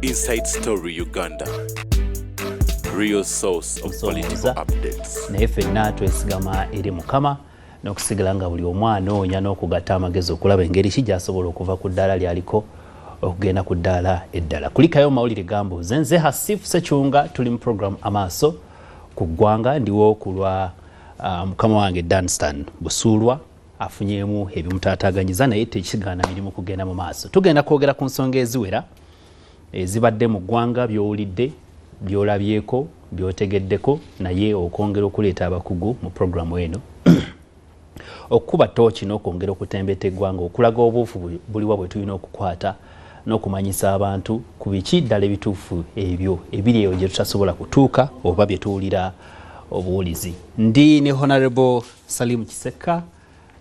Inside Story Uganda. Real source of political updates. Naye ffenna twesigama eri Mukama n'okusigala nga buli omu anoonya n'okugatta amagezi okulaba engeri ki gy'asobola okuva ku ddaala ly'aliko okugenda ku ddaala eddala. Kulikayo mawulire gambuuze. Nze Hasif Sekyunga, tuli mu program Amaaso ku Ggwanga. Ndiwo ku lwa mukama wange Danstan Busuulwa, afunyeemu ebimutaataaganyiza naye tekigaana mirimu kugenda mu maaso. Tugenda kwogera ku nsonga eziwera ezibadde mu ggwanga, by'owulidde, by'olabyeko, by'otegeddeko, naye okwongera okuleeta abakugu mu programu eno okukuba ttooki n'okwongera okutembeta eggwanga, okulaga obuufu buliwa bwe tulina okukwata n'okumanyisa abantu ku biki ddala ebituufu ebyo ebiri eyo gye tutasobola kutuuka oba bye tuwulira obuwulizi. Ndi ne Honorable Salim Kisekka.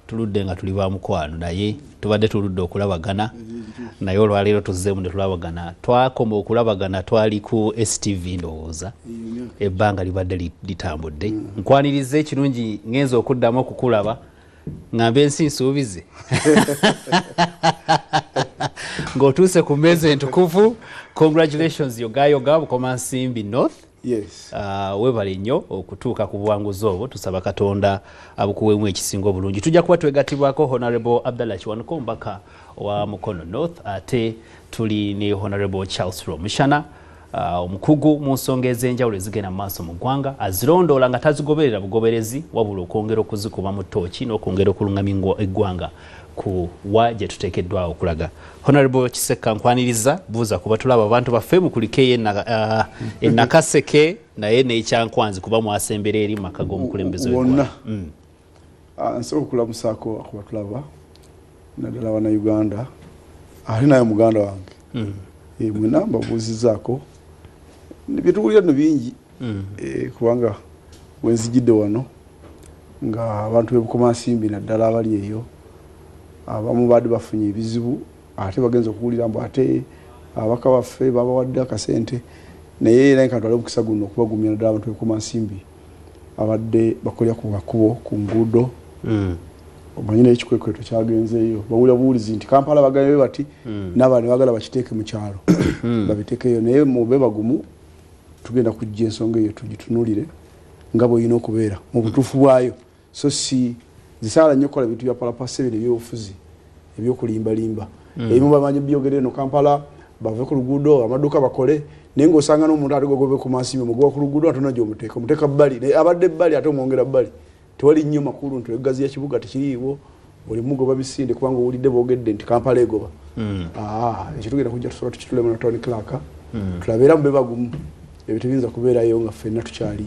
Tuludde nga tuli ba mukwano, naye tubadde tuludde okulabagana, naye olwaleero tuzzeemu ne tulabagana. Twakoma okulabagana twali ku STV, ndowooza ebbanga libadde litambudde. Nkwaniriza ekirungi ngenza okuddamu okukulaba, ŋŋambe ensi nsuubize ng'otuuse ku mmeeza entukuvu. Congratulations, Yogayoga Bukomansimbi North. Yes. Webale nnyo okutuuka ku buwanguzi obwo, tusaba Katonda abukuweemu ekisinga obulungi. Tujja kuba twegattibwako Honorable Abdallah Kiwanuka, omubaka wa Mukono North, ate tuli ne Honorable Charles Rwomushana, omukugu mu nsonga ez'enjawulo ezigenda mu maaso mu ggwanga, azirondoola nga tazigoberera bugoberezi wabula okwongera okuzikuba mu ttooki n'okwongera okulungamya eggwanga ku wa gye tuteekeddwa okulaga. Honorable Kisekka, nkwaniriza. Buuza kuba tulaba abantu baffe, mukulikeyo enakaseke naye n'ekyankwanzi kuba mwasembera eri maka g'omukulembeze. Wonna nsobola okulamusaako akubatulaba, naddala Bannayuganda, ate naye muganda wange. Mwena mbabuuzizaako. Byetuwulira nno bingi, kubanga wenzijidde wano nga abantu b'eBukomansimbi, naddala abali eyo, abamu badde bafunye ebizibu, ate bagenza okuwulira mbu ate ababaka baffe babawadde akasente. Naye era nkatwale omukisa guno okubagumya, naddala abantu b'eBukomansimbi abadde bakolera ku makubo, ku nguudo. Omanyi naye ekikwekweto kyagenzeeyo, bawulira buwulizi nti Kampala bagambye bati, n'abantu ne bagala bakiteeke mu kyalo, babiteekeyo. Naye mube bagumu, tugenda kujja ensonga eyo tugitunulire nga bweyina okubeera mu butuufu bwayo. So si zisaala nnyo okukola ebintu bya palapase bino ebyobufuzi ebyokulimbalimba. Ebimu bamanyi byogere eno Kampala bave ku luguudo, amaduuka bakole, naye ngaosanga n'omuntu ate gogobe ku mansimbi mugoba ku luguudo, ate onajja omuteeka omuteeka bbali, naye abadde bbali ate omwongera bbali. Tewali nnyo makulu nti egaziya kibuga tekiriiwo, oli mugoba misinde kubanga owulidde boogedde nti Kampala egoba. Ekyo tugenda kujja tusobola tukitulemu na town clerk, tulabe. Era mube bagumu, ebyo tebiyinza kubeerayo nga ffenna tukyali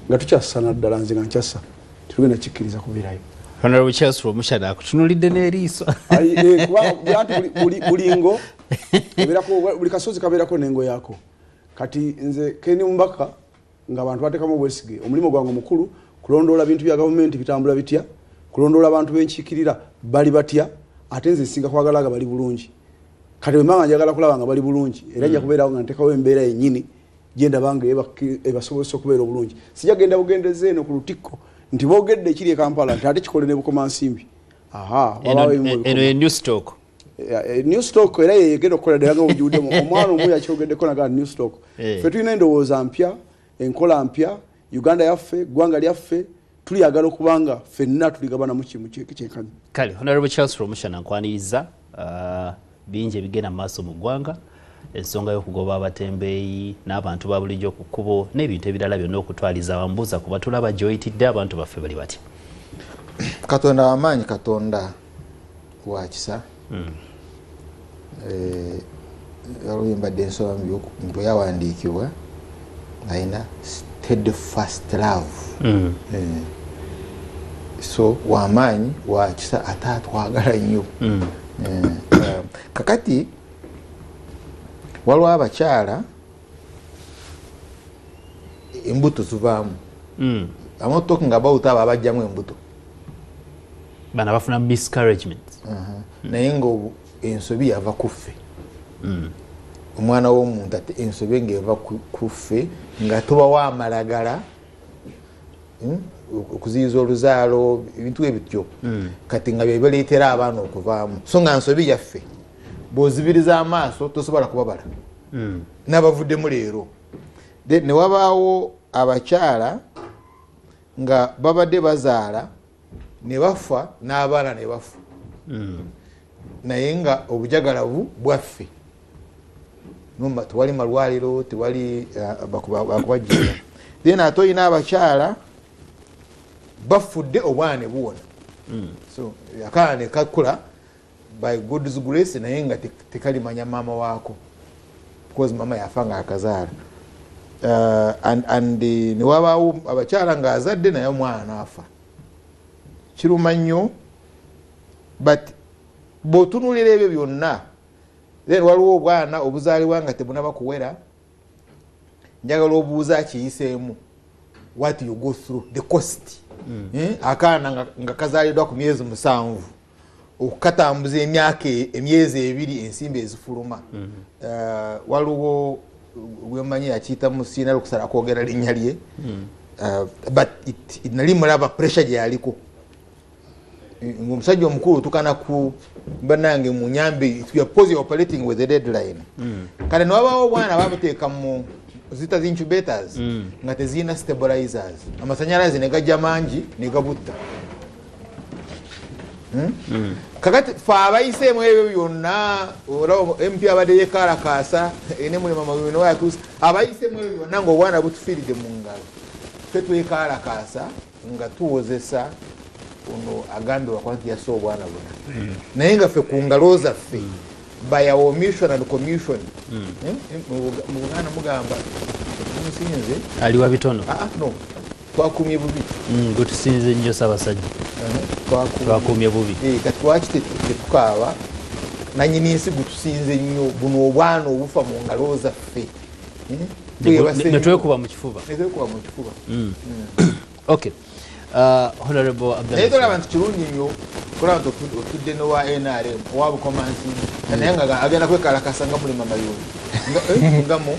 nga tukyasana ddala. Nze nga nkyassa, tetugenda kikkiriza kubeerayo. Honorable Charles Rwomushana akutunulidde n'eriiso. Anti bulingo ebeerako, buli kasozi kabeerako n'engo yaako. Kati nze kendi mubaka ng'abantu bateekamu obwesige, omulimu gwange omukulu kulondoola bintu bya gavumenti bitambula bitya, kulondoola abantu benkiikirira bali batya. Ate nze nsinga kwagala nga bali bulungi. Kati bwe mba nga njagala kulaba nga bali bulungi, era nja kubeerawo nga ntekawo embeera yennyini gyendaba nga ebasobozesa okubeera obulungi. Sijja genda bugendeze eno ku lutikko nti boogedde ekiri e Kampala nti ate kikole ne Bukomansimbi. Aha, wabaawo ebimu eno ebikoma. Ye new stock. New stock era yegenda okukola ddala nga bugiwuddemu. Omwana omu yakyogeddeko naga new stock. Ffe tulina endowooza mpya, enkola mpya. Uganda yaffe, ggwanga lyaffe, tulyagala okubanga ffenna tuligabanamu kimu kyenkanyi. Kale Honorable Charles Rwomushana, nkwaniriza. Bingi ebigenda mu maaso mu ggwanga, ensonga y'okugoba abatembeeyi n'abantu ba bulijjo ku kkubo n'ebintu ebirala byonna okutwaliza awamu. Buuza kuba tulaba gy'oyitidde, abantu baffe bali batya? Katonda wamaanyi, Katonda wa kisa. Waliwo mbadde nsoma mu byawandiikibwa, alina steadfast love. So wamaanyi, wakisa, ate atwagala nnyo. Kakati waliwo abakyala embuto zivaamu. I'm not talking about abo abajjamu embuto. Bano abafuna miscarriagement. Naye nga ensobi yava ku ffe, omwana w'omuntu, ate ensobi ngaeva ku ffe nga tubawa amalagala, okuziyiza oluzaalo, ebintu ebityo. Kati nga byebaleetera abaana okuvaamu, so nga nsobi yaffe. Bw'ozibiriza amaaso tosobola kubabala. N'abavuddemu leero. Then ne wabaawo abakyala nga babadde bazaala ne bafa n'abaana ne bafa. Naye nga obujagalavu bwaffe. Numba tewali malwaliro, tewali bakubajjira. Then ate olina abakyala bafudde obwana ne buwona. So akaana ne kakula by God's grace naye nga tekalimanya maama waako, because mama yafa nga akazaala. And ne wabaawo abakyala ng'azadde naye omwana n'afa. Kiruma nnyo, but bw'otunuulira ebyo byonna, then waliwo obwana obuzaalibwa nga tebunaba kuwera. Njagala obuuza akiyiseemu what you go through, the cost. Akaana nga kazaaliddwa ku myezi 7, okukatambuza emyaka emyezi 2, ensimbi ezifuluma. Waliwo gwemanyi yakiyita musiina lukusala kwogera linnya lye, but nali mulaba pressure gye yaliko. Ng'omusajja omukulu tukana ku bannange mu nyambe, you are posing operating with a deadline. Kale ne wabaawo obwana babuteeka mu zita incubators nga tezirina stabilizers, amasanyalaze ne gajja mangi ne gabutta. Kakati fe abayiseemu ebyo byonna, olaba MP abadde yeekalakaasa ne mulema mawino watuusa, abayiseemu ebyo byonna ng'obwana butufiiridde mu ngalo, ffe twekalakaasa nga tuwozesa ono agambibwa kuba nti yasse obwana buna, naye nga ffe ku ngalo zaffe by our omission and commission. Mu Buganda mugamba musinze aliwa bitono. No, twakumye bubi. Gutusinze nnyo Ssaabasajja. Twakumye bubi. Kati lwaki tetukaaba nanyini nsi gutusinze nnyo buno obwana obufa mu ngalo zaffe. Ne twekuba mu kifuba. Ne twekuba mu kifuba. Okay. Honorable Abdallah. Naye tolaba nti kirungi nnyo kulaba nti otudde n'owa NRM owa Bukomansi, naye nga agenda kwekalakasa nga mulima mayuuni. Nga mu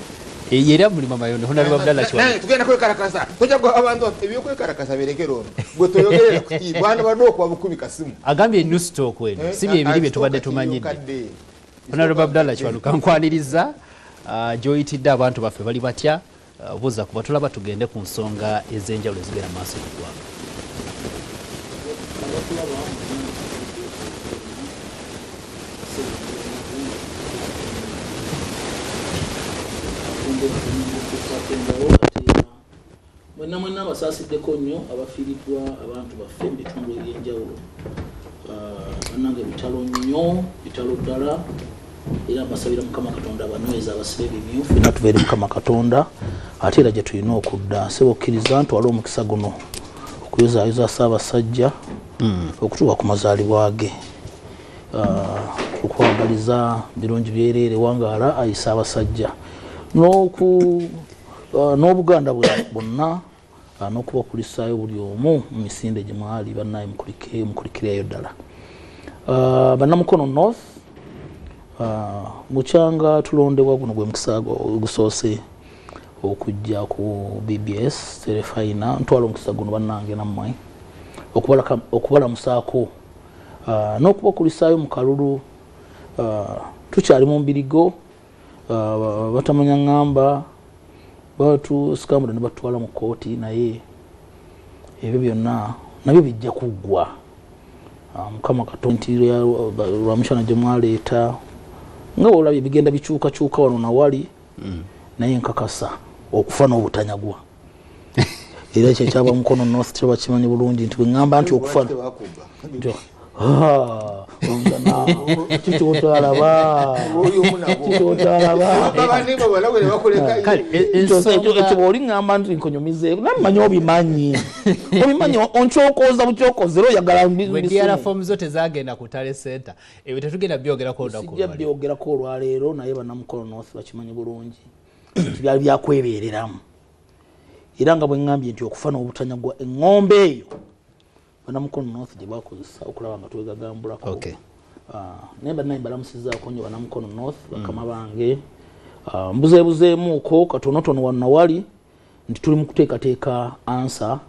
era mulima mayuuni, Honorable Abdallah Kiwanuka. Tugenda kwekalakasa, tojja abantu ebyokwekalakasa birekere ono. Gwe toyogerera ku ki, bwana badde okuba bukubi kasimu. Agambye new stock weno, si bye biri bye tubadde tumanyidde. Honorable Abdallah Kiwanuka, nkwaniriza gy'oyitidde abantu baffe bali batya, buuza kuba tulaba tugende ku nsonga ez'enjawulo ezigenda mu maaso mu ggwanga. Mwenna mwenna abasaasiddeko nnyo abafiiriddwa abantu baffe mu bitundu eby'enjawulo. Bannange bitalo nnyo, bitalo ddala, era mbasabira Mukama Katonda abanyweze abasibe ebimyufu, ffenna tubeere Mukama Katonda ate era gye tulina okudda. Nsaba okkiriza ntwale omukisa guno okuyozaayoza Ssaabasajja okutuuka ku mazaalibwa ge, okwagaliza birungi byereere, wangaala ayi Ssaabasajja, n'Obuganda bwonna, n'okubakulisaayo buli omu mu misinde gye mwali. Bannaye mukulikireeyo ddala. Bannamukono North, bukyanga tulondebwa, guno gwe mukisa ogusoose okujja ku BBS Terefayina. Ntwala omukisa guno bannange nammwe okubalamusaako n'okubakulisaayo mu kalulu. Tukyali mu mbirigo, batamanya ŋŋamba batusikambula ne batutwala mu kkooti, naye ebyo byonna nabyo bijja kuggwa. Mukama Katonda lwamushana gye mwaleeta nga bw'olabye bigenda bikyukakyuka wano nawali, naye nkakasa okufa n'obutanyagwa. Era ekyo ekyaba Mukono North kyo bakimanyi bulungi nti bwe ŋŋamba nti okufa kikyotalaba ekyo bw'oli ŋŋamba nti nkonyumizeeko, nammanyi obimanyi, obimanyi onkyokoza bukyokoza era oyagala DR form zo tezagenda ku Tally Center. Ebyo tetugenda byogerako olunaku Sijja byogerako olwaleero, naye Bannamukono North bakimanyi bulungi nti byali byakwebeereramu. Era nga bwe ŋŋambye nti okufa n'obutanyagwa, eŋŋombe eyo Bannamukono North gye bakozesa okulaba nga twegagambulako. Naye bannaye mbalamusizaako nnyo Bannamukono North, bakama bange. Mbuzeebuzeemuuko katonotono wano nawali nti tuli mu kuteekateeka ansa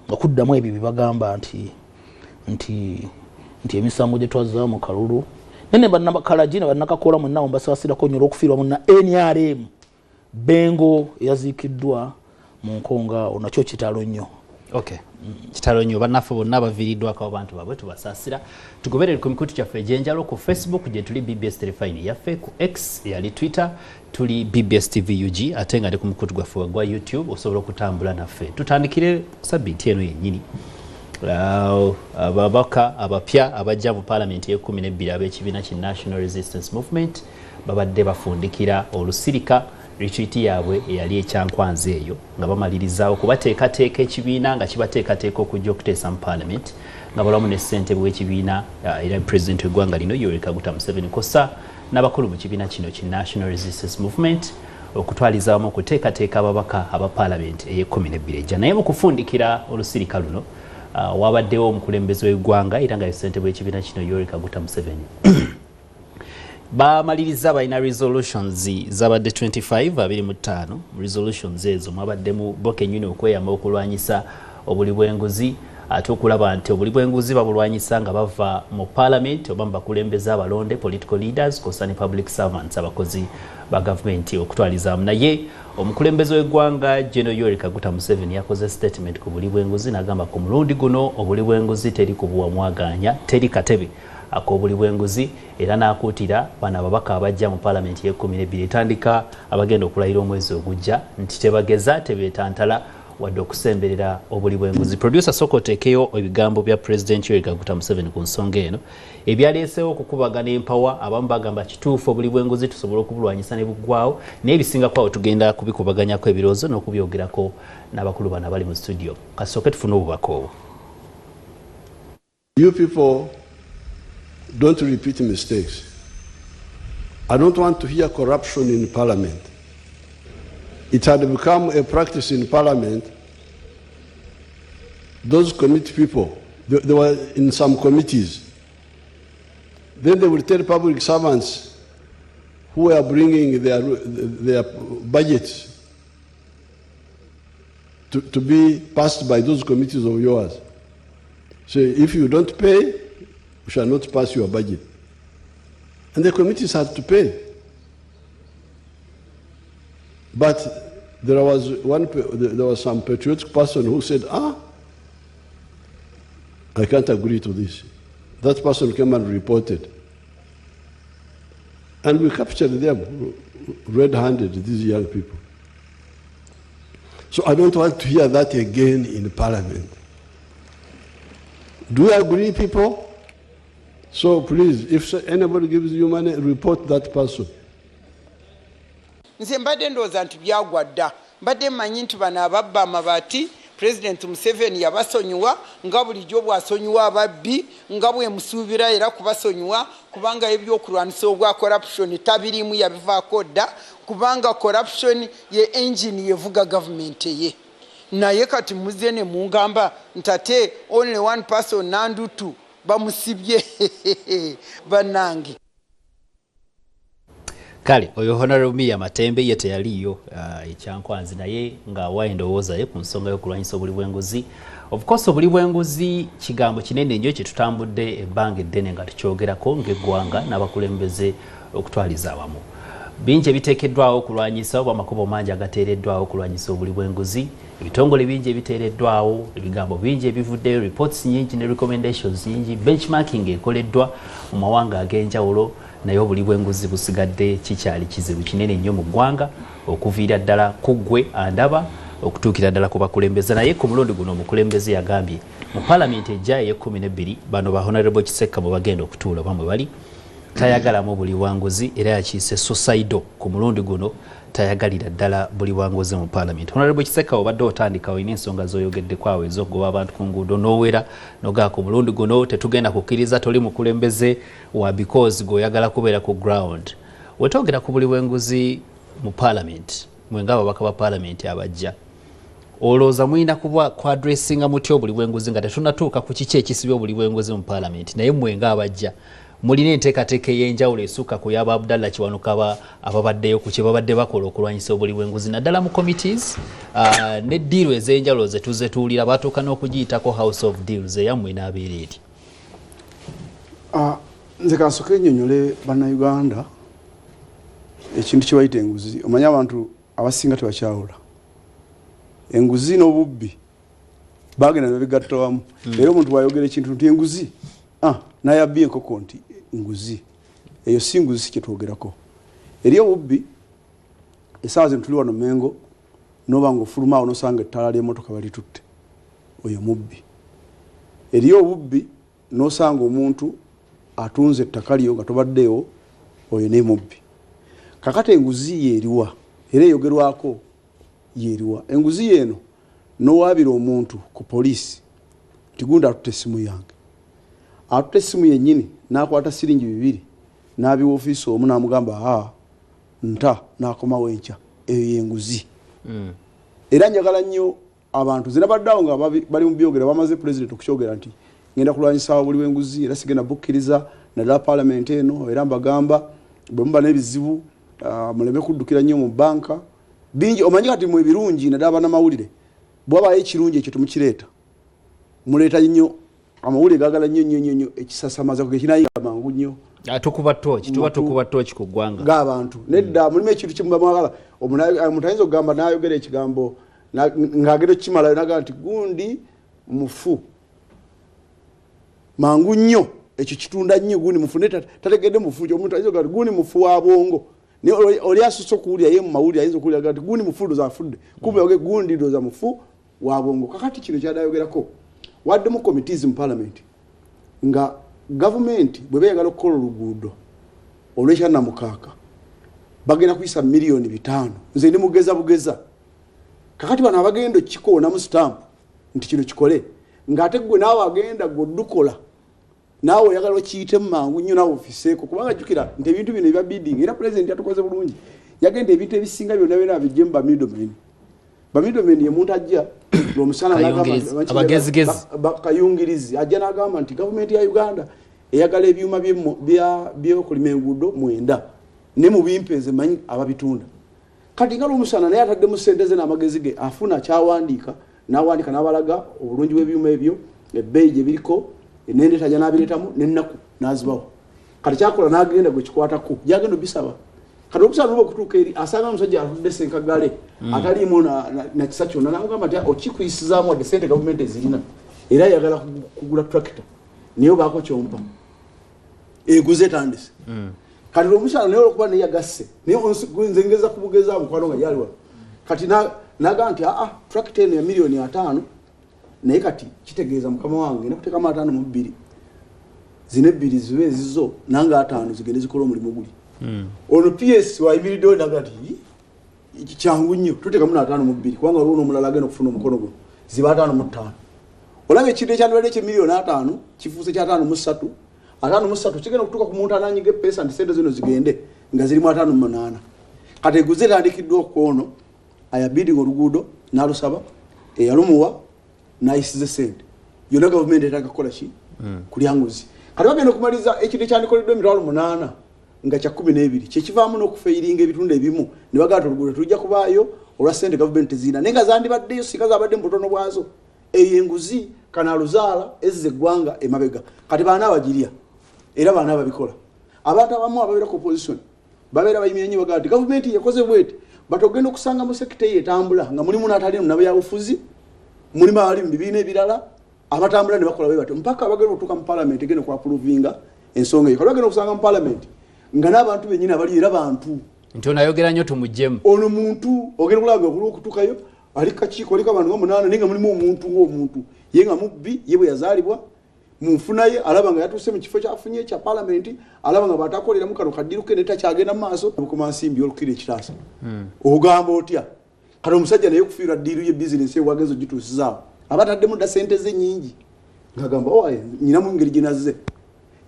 okuddamu ebyo bye bagamba nti emisango gye twazzaawo mu kalulu Nene bannakalagi ne bannakakola mwenna mbasaasirako nnyo olw'okufiirwa munna NRM Bengo eyaziikiddwa mu nkonga awo, nakyo kitalo nnyo. Okay. Kitalo nnyo, bannaffe bonna baviiriddwako abantu baabwe, tubasaasira. Tugoberere ku mikutu gyaffe egy'enjawulo. Ku Facebook gye tuli BBS Terefayini yaffe, ku X eyali Twitter tuli BBS TV UG, ate nga ne ku mukutu gwaffe ogwa YouTube osobola okutambula naffe. Tutandikire sabbiiti eno yennyini. Ababaka abapya abajja mu paalamenti y'e12 ab'ekibiina ki National Resistance Movement babadde bafundikira olusirika retreat yaabwe eyali ekyankwanzi eyo, nga bamaliriza okubateekateeka ekibiina nga kibateekateeka okujja okuteesa mu parliament, nga balamu ne ssentebe w'ekibiina era president w'eggwanga lino Yoweri Kaguta Museveni, kossa n'abakulu mu kibiina kino ki National Resistance Movement, okutwaliza wamu okuteekateeka ababaka aba parliament ey'e12 ejja. Naye mu kufundikira olusirika luno, wabaddewo omukulembeze w'eggwanga era nga ye ssentebe w'ekibiina kino Yoweri Kaguta Museveni. Bamaliriza balina resolutions zabadde 25, 25. Resolutions ezo mwabaddemu bo kennyini okweyama okulwanyisa obuli bw'enguzi, ate okulaba nti obuli bw'enguzi babulwanyisa nga bava mu parliament oba mu bakulembeze abalonde, political leaders, kossa ne public servants, abakozi ba gavumenti okutwalizaamu. Naye omukulembeze w'eggwanga General Yoweri Kaguta Museveni yakoze statement ku buli bw'enguzi n'agamba ku mulundi guno obuli bw'enguzi teri kubuwa mwaganya, teri katebe ak'obuli bw'enguzi, era n'akuutira bano ababaka abajja mu paalamenti y'e12 etandika, abagenda okulayira omwezi ogujja, nti tebageza, tebeetantala wadde okusemberera obuli bw'enguzi. Producer, sooka oteekeyo ebigambo bya President Yoweri Kaguta Museveni ku nsonga eno ebyaleesewo okukubagana empawa. Abamu bagamba kituufu, obuli bw'enguzi tusobola okubulwanyisa ne buggwawo, naye ebisingako awo tugenda kubikubaganyako ebirowoozo n'okubyogerako n'abakulu bano abali mu studio. Kasooke tufune obubaka obwo. You people don't repeat mistakes. I don't want to hear corruption in parliament. It had become a practice in parliament. Those committee people, they were in some committees. Then they will tell public servants who are bringing their budgets to be passed by those committees of yours. So if you don't pay, we shall not pass your budget. And the committees had to pay. But there was some patriotic person who said, "I can't agree to this." That person came and reported. And we captured them red-handed, these young people. So I don't want to hear that again in parliament. Do you agree, people? So please, if anybody gives you money, report that person. Nze mbadde ndowooza nti byagwa dda. Mbadde mmanyi nti bano ababba amabaati, Pulezidenti Museveni yabasonyiwa nga bulijjo bw'asonyiwa ababbi, nga bwemusuubira era kubasonyiwa, kubanga ebyokulwanisa obwa corruption tabirimu, yabivaako dda, kubanga corruption ye engine yevuga gavumenti ye. Naye kati muze ne mungamba nti ate only one person, Nandutu, bamusibye. Bannange! Kale oyo Honorable Miya Matembe ye teyaliyo ekyankwanzi, naye ng'awa endowooza ye ku nsonga y'okulwanyisa obuli bw'enguzi. Of course, obuli bw'enguzi kigambo kinene nnyo kye tutambudde ebbanga eddene nga tukyogerako ng'eggwanga n'abakulembeze okutwaliza awamu. Bingi ebiteekeddwawo okulwanyisa oba amakubo mangi agateereddwawo okulwanyisa obuli bw'enguzi, ebitongole bingi ebiteereddwawo, ebigambo bingi ebivuddeyo, reports nyingi ne recommendations nyingi, benchmarking ekoleddwa mu mawanga ag'enjawulo, naye obuli bw'enguzi busigadde kikyali kizibu kinene nnyo mu ggwanga, okuviira ddala ku ggwe andaba okutuukira ddala ku bakulembeze. Naye ku mulundi guno omukulembeze yagambye mu paalamenti ejja ey'e12, bano ba Honorable Kisekka mwe bagenda okutuula oba mwe bali, tayagalamu buli bwanguzi, era yakiise suicidal. Ku mulundi guno tayagalira ddala buli bwanguzi mu paalamenti. Honorable Kisekka, obadde otandika olina ensonga z'oyogeddeko awo ez'okugoba abantu ku nguudo, n'owera nogaa ku mulundi guno tetugenda kukkiriza, toli mukulembeze wa because gweoyagala kubeera ku ground. Wetwogera ku buli bwenguzi mu paalamenti, mwe ng'ababaka ba paalamenti abajja, olowooza mulina kuba kuaddressinga mutya obuli bw'enguzi nga tetunnatuuka ku kiki ekisibye obuli bw'enguzi mu paalamenti? Naye mmwe ng'abajja mulina enteekateeka ey'enjawulo esukka ku yaba Abdallah Kiwanuka ababaddeyo ku kye babadde bakola okulwanyisa obuli bw'enguzi, naddala mu committees ne deal ez'enjawulo ze tuzze tuwulira, batuuka n'okugiyitako House of Deals, eyammwe n'abeera eri? Nze kansooke nnyonnyole Bannayuganda ekintu kye bayita enguzi. Omanyi abantu abasinga tebakyawula enguzi n'obubbi, bagenda ne babigatta wamu. Era omuntu bw'ayogera ekintu nti enguzi, n'ayabbye enkoko nti nguzi, eyo si nguzi, si kye twogerako. Eri obubbi, essaawa zino tuli wano Mengo, noba nga ofuluma awo nosanga ettaala ly'emmotoka balitutte, oyo mubbi. Eriyo obubbi nosanga omuntu atunze ettaka lyo nga tobaddeewo, oyo ne mubbi. Kakati enguzi yeeriwa? Era eyogerwako yeeriwa? Enguzi yeeno nowaabira omuntu ku poliisi nti gundi atutte essimu yange, atutte essimu yennyini n'akwata siringi 2 n'abiwa ofiisi omu n'amugamba aa nta, n'akomawo enkya, eyo yenguzi. Era njagala nnyo abantu zinabadde awo nga bali mu byogera, bamaze pulezidenti okukyogera nti ngenda kulwanyisa buli w'enguzi, era sigenda bukkiriza naddala paalamenti eno. Era mbagamba bwe muba n'ebizibu muleme kuddukira nnyo mu banka bingi. Omanyi kati mu ebirungi naddala bannamawulire, bwabaayo ekirungi ekyo temukireeta, muleeta nnyo amawulire gagala nnyo nnyo nnyo nnyo ekisasamaza kinayiga mangu nnyo. Tukuba tooki, tuba tukuba tooki ku ggwanga ng'abantu. Nedda, mulimu ekintu kyemuba mwagala, omuntu ayinza okugamba n'ayogera ekigambo ng'agenda okukimalayo n'agamba nti gundi mufu mangu nnyo, ekyo kitunda nnyo, gundi mufu, naye tategedde mufu. Omuntu ayinza okugamba nti gundi mufu wa bwongo, naye oli asusse okuwulira ye mu mawulire ayinza okuwulira agamba nti gundi mufu, ndowooza afudde, kumbe oge gundi ndowooza mufu wa bwongo. Kakati kino kyadayogerako, waddemu committees mu parliament nga gavumenti bwe beeyagala okukola oluguudo olw'ekyannamukaaka bagenda kuyisa 5 miliyoni, nze ndi mugeza bugeza. Kakati bano abagenda okukikoonamu sitampu nti kino kikole, ng'ate gwe naawe agenda gwe oddukola naawe oyagala okiyitemu mangu nnyo naawe ofiseeko, kubanga jjukira nti ebintu bino ebya bidding, era pulezidenti yatukoze bulungi, yagenda ebintu ebisinga byonna byonna babijjemu ba middlemen. Ba middlemen ye muntu ajja lwomusana n'agamba nti- Kayungirizi. Abagezigezi. Kayungirizi ajja n'agamba nti gavumenti ya Uganda eyagala ebyuma byokulima enguudo 9, ne mubimpe, nze manyi ababitunda. Kati nga lwomusana naye ataddemu sente ze n'amagezi ge, afuna kyawandiika n'awandiika n'abalaga obulungi bw'ebyuma ebyo, ebbeeyi gye biriko, nendeta gya n'abireetamu n'ennaku n'azibawo. Kati kyakola n'agenda gwe kikwatako gyagenda obisaba. Kati omusana nuba okutuuka eri asanga omusajja atudde senkagale ataliimu na kisa kyonna, namugamba nti okikuyisizaamu wadde sente gavumenti ezirina, era ayagala kugula tractor, naye obaako kyompa. Eguze etandise. Kati omusana naye olwokuba naye yagasse, naye nze ngeza kubugeza mukwano nga yali wano. Kati nagamba nti aa, tractor eno ya 50 miliyoni, naye kati kitegeeza mukama wange ngenda kuteekamu 52, zino ebbiri zibe ezizo, nange 50 zigende zikola omulimu guli. Ono PS wayimiriddewo naga nti "Ii, iki kyangu nnyo, tuteekamu na 52, kubanga waliwo n'omulala agenda okufuna omukono guno, ziba 55." Olaba ekintu ekyandibadde ekye 50 miliyoni kifuuse kya 53, 53 kigenda okutuuka ku muntu ananyiga epeesa nti sente zino zigende nga zirimu 58. Kati eguze etandikiddwa okwono ayabidinga oluguudo n'alusaba, eyalumuwa n'ayisiza sente yonna, gavumenti etandika kukola ki? Kulya nguzi. Kati bagenda okumaliriza ekintu ekyandikoleddwa 800,000 nga kya 12, kyekivaamu n'okufeiringa ebitundu ebimu ne bagamba nti oluguudo tulujja kubaayo olwa sente gavumenti tezirina, naye nga zandibaddeyo singa zabadde mu butono bwazo. Eyo enguzi kanaluzaala ezza eggwanga emabega. Kati baana abagirya era baana ababikola, abantu abamu ababeera ku opposition babeera bayimira nnyo, bagamba nti gavumenti yakoze bweti, but ogenda okusanga mu sector eyo etambula nga mulimu n'atali munabyabufuzi, mulimu abali mu bibiina ebirala abatambula ne bakola bwe batyo mpaka abagenda okutuuka mu parliament egenda okuapprovinga ensonga eyo. Kati bagenda okusanga mu parliament nga n'abantu bennyini abali era bantu. Nti ono ayogera nnyo, tumugjemu. Ono muntu ogenda okulaba nga olwokutuukayo ali kakiiko aliko abantu nga munaana, naye nga mulimu omuntu ngaomuntu ye nga mubbi, ye bwe yazaalibwa mu nfuna ye alaba nga yatuuse mu kifo kyafunye kya palamenti, alaba nga bwatakoleramu kano kaddiruke naye takyagenda mu maaso. Bukomansimbi olukira ekitaasa ogamba otya? Kati omusajja naye okufiirwa ddiiru ye, bizinesi ye wagenza ogituusizaawo, aba ataddemu dda sente ze nyingi, ngagamba owaye nyinamu engeri gyenazze,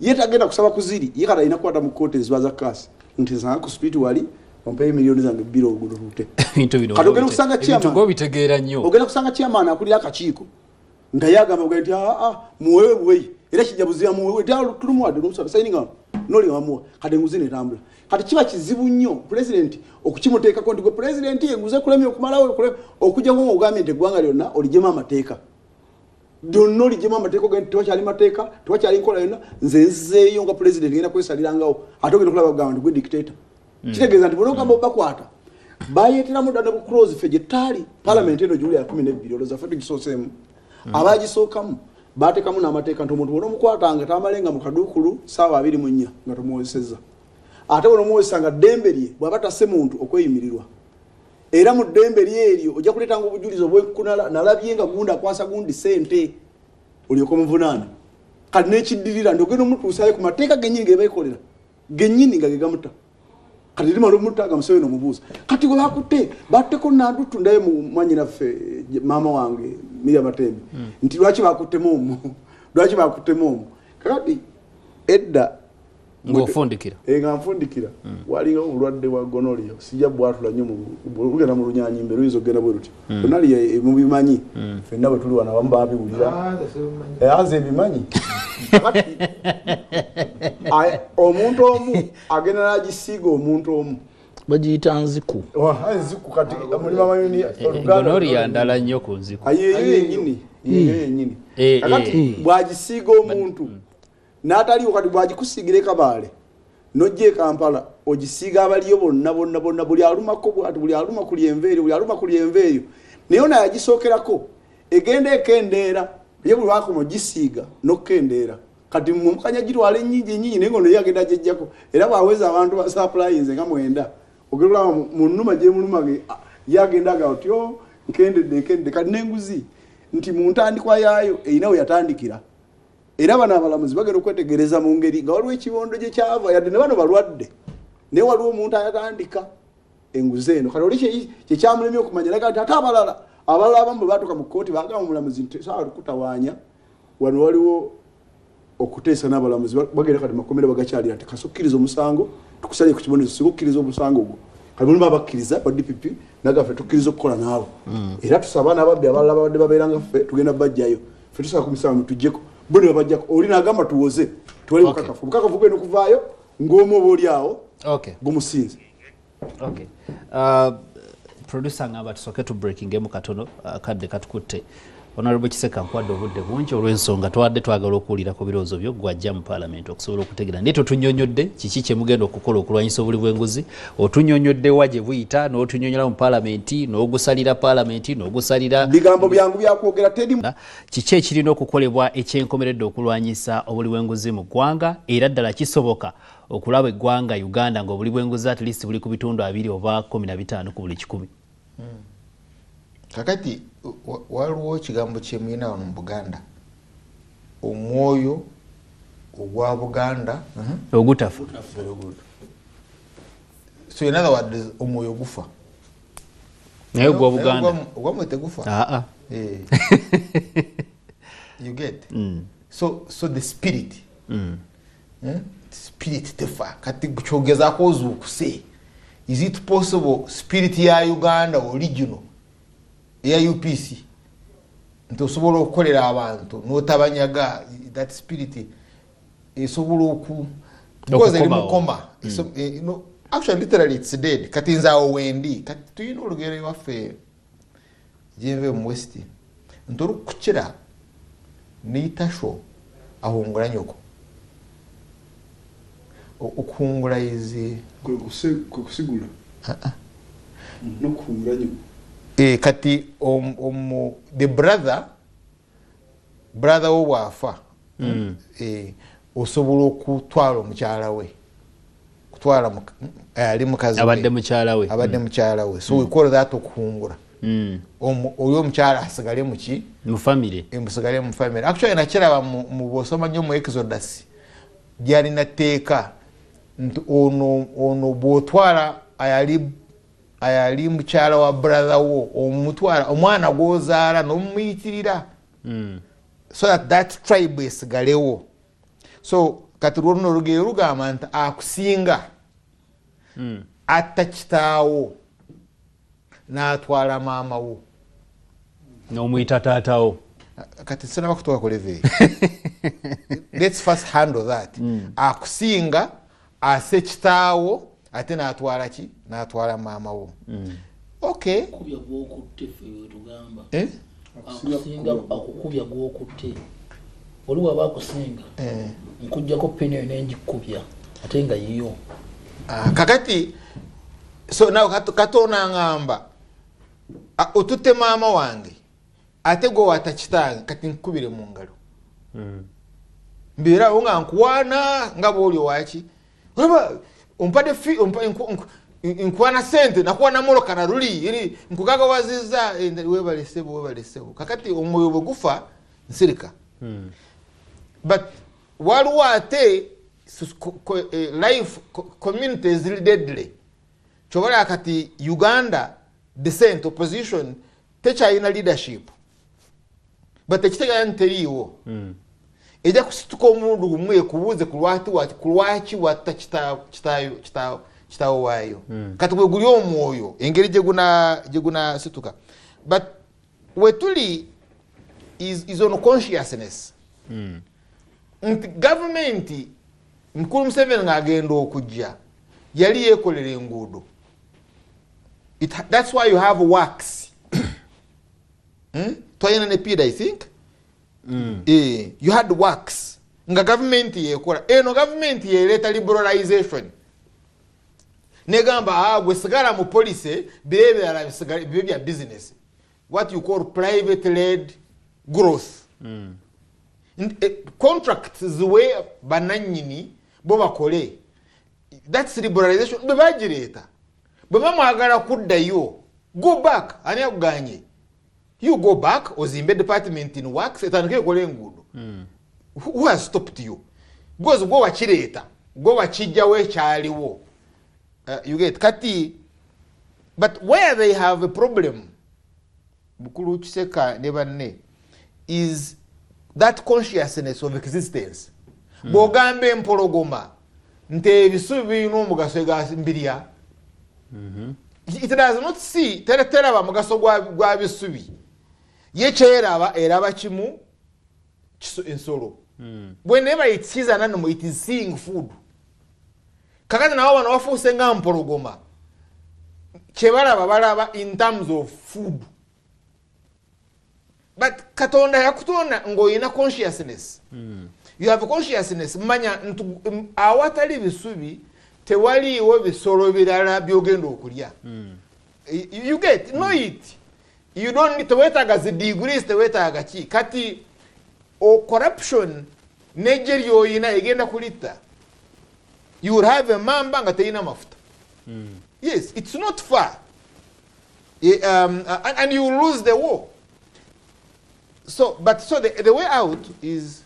ye tagenda kusaba kuziri ye, kati alina kukwata mu kooti eziba za kaasi nti nsanga ku street wali ompeyo 2 miliyoni oluguudo lute. Ebintu bino Kati ogenda kusanga ebintu chairman. gobitegeera nnyo. Ogenda kusanga chairman akulira akakiiko nga ye agamba bugambi nti aa, muwewe buweyi, era kijja buzira muwewe tulumuwadde nomusaba sayininga wano noli wamuwa. Kati enguzi netambula. Kati kiba kizibu nnyo pulezidenti okukimuteekako nti gwe pulezidenti enguzi ekulemye okumalawo, okujjako ngaogambye nti eggwanga lyonna oligyemu amateeka. Lyonna oligyemu amateeka ogende tewakyali mateeka, tewakyali nkola yonna. Nze nzeeyo nga pulezidenti ngenda kwesalirangawo, ate ogenda okulaba kugamba nti gwe dictator. Kitegeeza nti bw'onoogamba obakwata bayeeteramu ddala ne buclose ffe gye ttaali palamenti eno gyuli ya 12, olowooza ffe tugisooseemu. Abagisookamu bateekamu n'amateeka nti omuntu bw'onoomukwatanga tamalenga mu kaduukulu ssaawa 24 nga tomuwozesezza, ate bw'onoomuwozesa nga ddembe lye bw'aba tasse muntu okweyimirirwa, era mu ddembe lye eryo ojja kuleetanga obujulizi obwekunala nalabye nga gundi akwasa gundi ssente olyoke omuvunaane. Kati n'ekiddirira nti ogenda omutuusaayo ku mateeka gennyini ge beekolera gennyini nga ge gamuta. Kati limala omutta nga Museveni omubuuza kati gwe bakutte batteko Nandutu, ndayo mu mwannyinaffe maama wange Miriam Matembe nti lwaki bakuttemu omwo, lwaki bakuttemu omwo. Kakati edda ng'ofundikira nga nfundikira walinga obulwadde bwa gonorrhea, sijja bwatula nnyo bugenda mu lunyanyimbe luyinza okugenda bwe lutyo. Gonorrhea mubimanyi ffenna bwe tuli wano abamu babiwulira, nze mbimanyi. Kakati omuntu omu agenda n'agisiiga omuntu omu bagiyita nziku. Nziku kati mulimu amayuni gonorrhea ndala nnyo ku nziku. Eyo yennyini, eyo yennyini. Kakati bw'agisiiga omuntu n'ataliwo, kati bw'agikusiigira e Kabaale n'ojja e Kampala ogisiiga abaliyo bonna bonna bonna, buli alumako bw'ati, buli aluma ku lyenva eryo, buli aluma ku lyenva eryo. Naye ono yagisookerako egenda ekendeera, ye buli lwakoma ogisiiga n'okukendeera. Kati mumukanya gitwala ennyingi ennyingi, naye ng'ono ye agenda agyeggyako, era bw'aweza abantu ba saplayinze nga 9 ogenda olaba mu nnuma gy'emuluma ye agenda agamba nti o nkendedde nkendedde. Kati n'enguzi nti mu ntandikwa yaayo erina we yatandikira, era bano abalamuzi bagenda okwetegereza mu ngeri nga waliwo ekibondo gye kyava, yadde ne bano balwadde naye waliwo omuntu ayatandika enguzi eno. Kati oli kyekyamulemye okumanya, naye kati ate abalala abamu bwe baatuuka mu kkooti bagamba omulamuzi nti saawa tukutawaanya, wano waliwo okuteesa n'abalamuzi bagenda kati makomera bagakyalira nti kasooka okkiriza omusango tukusalire ku kibonerezo, singa okkiriza omusango ogwo. Kati mulimu abakkiriza ba DPP nagaffe tukkiriza okukola naawe, era tusaba n'ababbi abalala babadde babeera nga ffe tugenda bajjayo, ffe tusaba ku misango tuggyeko bo ne babajjako. Oli n'agamba tuwoze tuwale bukakafu, obukakafu bugenda okuvaayo ng'omu oba oli awo gumusinze. Producer ngamba tusooke tu breakingemu katono, kadde katukutte. Honorable Kiseka, nkwadde obudde bungi olw'ensonga twadde twagala okuwulira ku birowoozo byo gwajja mu paalamenti okusobola okutegeera. Naye totunnyonnyodde kiki kye mugenda okukola okulwanyisa obuli bw'enguzi, otunnyonnyodde wa gye buyita, n'otunnyonnyola mu paalamenti, n'ogusalira paalamenti, n'ogusalira bigambo byangu byakwogera teri. Kiki ekirina okukolebwa ekyenkomeredde okulwanyisa obuli bw'enguzi mu ggwanga, era ddala kisoboka okulaba eggwanga Uganda ng'obuli bw'enguzi at least buli ku bitundu 2 oba 15 ku buli 100? Kakati waliwo ekigambo kyemuyina wano mu Buganda, omwoyo ogwa Buganda ogutafa. So in other words omwoyo gufa, naye ogwa Buganda ogwamwe tegufa. You get so the spirit spirit tefa. Kati kyogezaako ozuukuse, is it possible spirit ya Uganda original eya UPC nti osobola okukolera abantu n'otabanyaga, that spirit esobola oku because eri mukoma. Actually literally it's dead. Kati nze awo wendi. Kati tulina olugero ewaffe gyenve mu West nti olukukira neitasho ahungura nyoko. Okuhungura izi kusigula n'okuhungura nyoko. Kati the brother wo bw'afa osobola okutwala omukyala we, kutwala ali mukazi we, abadde mukyala we, abadde mukyala we. So we call that okuhungura. Oyo omukyala asigale muki mu family, musigale mu family. Actually nakiraba mu bw'osoma nnyo mu Exodus gyalina tteeka nti ono bw'otwala ayali mukyala wa brother wo omutwala omwana gw'ozaala n'omuyitirira so that tribe esigalewo. So kati luno olugero lugamba nti akusinga atta kitaawo n'atwala maama wo n'omuyita taatawo. Kati sinaba kutuuka ku level. Let's first handle that. Akusinga ase kitaawo ate n'atwala ki, n'atwala maama wo. Okay. Kubya gwokutte ffe bwe tugamba. Akusinga akukubya gwokutte. Oli bw'aba akusinga nkuggyako peni eyo nengikubya ate nga yiyo. Kakati so nawe Katonda ngamba otutte maama wange ate gwe wata kitange, kati nkubire mu ngalo. Mbeerawo nga nkuwaana nga bwoli owaki, olaba ompadde nkuwana sente, nakuwana moloka na luli eri nkugagawaziza, webale ssebo, webale ssebo. Kakati omwoyo bwe gufa nsirika. But waliwo ate life community ziri deadly. Kyobalaba kati Uganda dissent, opposition tekyalina leadership, but tekitegeera nti teriiwo. Ejja kusituka omulundi gumu ekubuuze ku lwaki watta kitaawo waayo. Kati bwe guli omwoyo engeri gye gunasituka, but wetuli is on consciousness nti gavumenti mukulu Museveni ng'agenda okujja yali yeekolera enguudo. That's why you have works. Twalina ne PIDA, I think. You had works nga gavumenti yekola. Eno gavumenti yeleeta liberalization negamba, gwe sigala mu policy, bire ebirala bibe bya business, what you call private led growth. Contracts ziwe bananyini bo bakole. That's liberalization. Bwe bagireeta, bwe bamwagala kuddayo, go back. Ani akuganye? You go back ozimbe department in works etandike ekola enguudo. Who has stopped you? Because gwe wakireeta, gwe wakijjawo ekyaliwo. You get? Kati but where they have a problem, Bukulu Kiseka ne banne, is that consciousness of existence. Bw'ogamba empologoma nti ebisubi birina omugaso mbirya, it does not see, teraba mugaso gwa bisubi. Ye kyeraba, eraba kimu, ensolo. Whenever it sees an animal, it is seeing food. Kakati nabo bano bafuuse nga mpologoma, kyebalaba balaba in terms of food. But Katonda yakutonda ng'olina consciousness. You have consciousness. Manya nti awatali bisubi tewaliiwo bisolo birala byogenda okulya. You get? Know it. You don't need, tewetaaga zi degrees, tewetaaga ki. Kati o corruption nejje lyoyina egenda kulitta. You will have a mamba nga teyina mafuta. Yes, it's not far. And you will lose the war. So but so the way out is,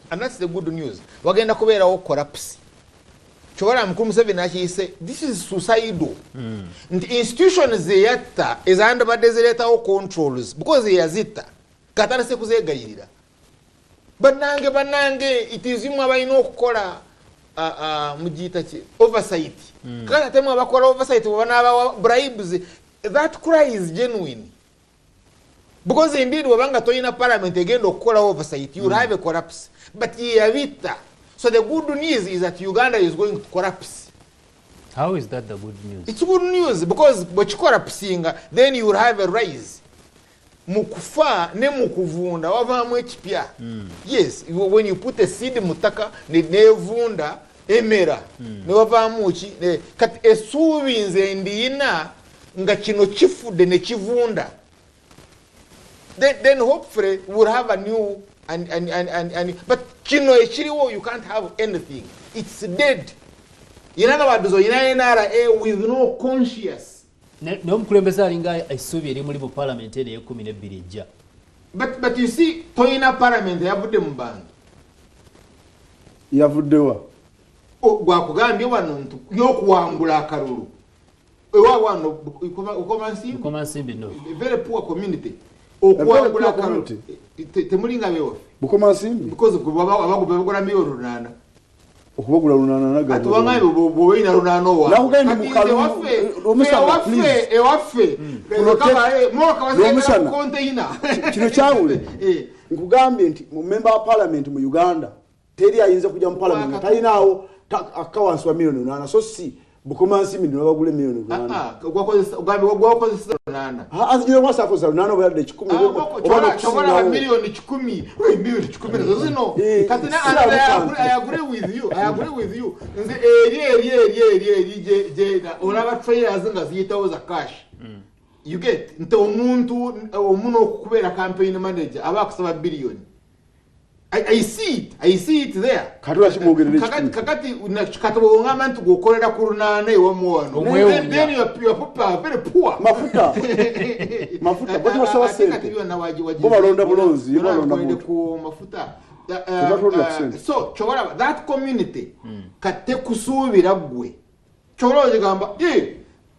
and that's the good news, wagenda kubeerawo collapse. Kyowala mukulu Museveni akiyise this is suicidal, nti institutions zeyatta ezandibadde zireetawo controls, because yeyazitta, katandise kuzeegayirira. Bannange, bannange, it is imwe abalina okukola mugiyita ki, oversight. Kakati ate mwe abakola oversight bwe banaabawa bribes, that cry is genuine, because indeed wabanga toyina parliament egenda okukola oversight, you will have a collapse. But yeyabitta. So the good news is that Uganda is going to collapse. How is that the good news? It's good news because bwekicollapsinga, then you will have a rise. Mu kufa ne mu kuvunda wavaamu ekipya. Yes, when you put a seed mu ttaka nevunda emera, newavaamu ki. Kati essuubi nze ndiyina nga kino kifudde ne kivunda, then hopefully we'll have a new and but kino ekiriwo, you can't have anything. It's dead. In other words, oyina NRA with no conscious. Naye omukulembeze alinga essuubi erimuli mu paalamenti eno ey'e12 ejja. But you see, toyina parliament yavudde mu bantu. Yavuddewa? Gwakugambye wano nti yokuwangula akalulu ewa wano Bukomansimbi. Bukomansimbi, no. A very poor community. Okuwangula poor akalulu community. Temulinga bewaffe. Bukomansimbi. Because abagula 8 million. Okubagula 8. Ati wangambye bw'olina 8 owa Nakugambye Kati mu nze kalulu, Omusana, please. ewaffe Lwomusana. container. Kino kyawule. Nkugambye nti mu member wa parliament mu Uganda teri ayinza kujja mu parliament nga talinaawo akka wansi wa 8 million, so si Bukomansimbi ne babagula emiliyoni 8. Gwakozesa 8. Azigira wasakoza 8 oba yadde 10 oba miliyoni 10. Miliyoni 10 nazo zino. Kati na I agree with you. I agree with you. Nze eri je olaba trailers nga ziyitawo za cash. You get nti omuntu omuno okubeera campaign manager aba akusaba biliyoni. I see it. I see it there. Kakati kakati nti gwokolera ku 8 ewamu wano. Then you are very poor. Mafuta. Mafuta bo tebasaba ssente. Bo balonda bulonzi, balonda muntu. Ku mafuta. So kyolaba that community kate kusuubira ggwe. Kyolaba ogamba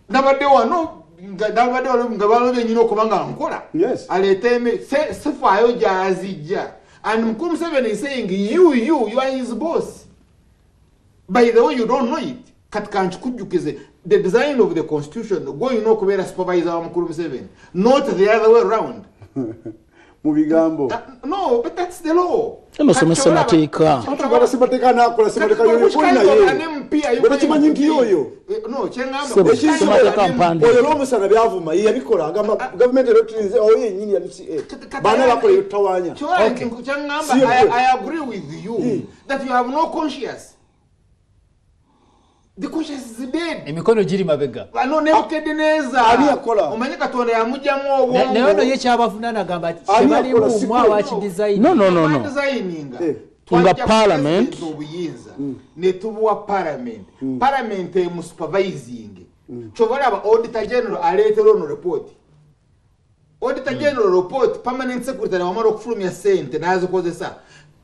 nabadde wano nga balobye nnyina okuba nga nkola. Aleete sifaayo gy'azijja. And Mukulu Museveni is saying, you are his boss. By the way, you don't know it. The design of the constitution, go you know kubeera supervisor wa Mukulu Museveni, not the other way around. Mubigambo. No, but that's the law. Semateeka. Batakimanyi nti yoyo. No, kyengamba. Oyo lw'omusana byavuma ye yabikola agamba gavumenti erotulinze oyo yennyini ya NCA. Baana bakola ebitawaanya. Kyengamba, I agree with you that you have no conscience. The conscience is dead. Emikono giri mabega. Ano Nebuchadnezzar. Ani yakola? Omanyi Katonda yamugyamu obwongo. Naye ono ye kyabavunaana agamba tebalimu mwe abakidesign. No. Designinga. Nga parliament obuyinza ne tubuwa parliament. Parliament emu supervising. Kyova olaba auditor general aleetera ono report. Auditor general report permanent secretary wamala okufulumya ssente n'azikozesa.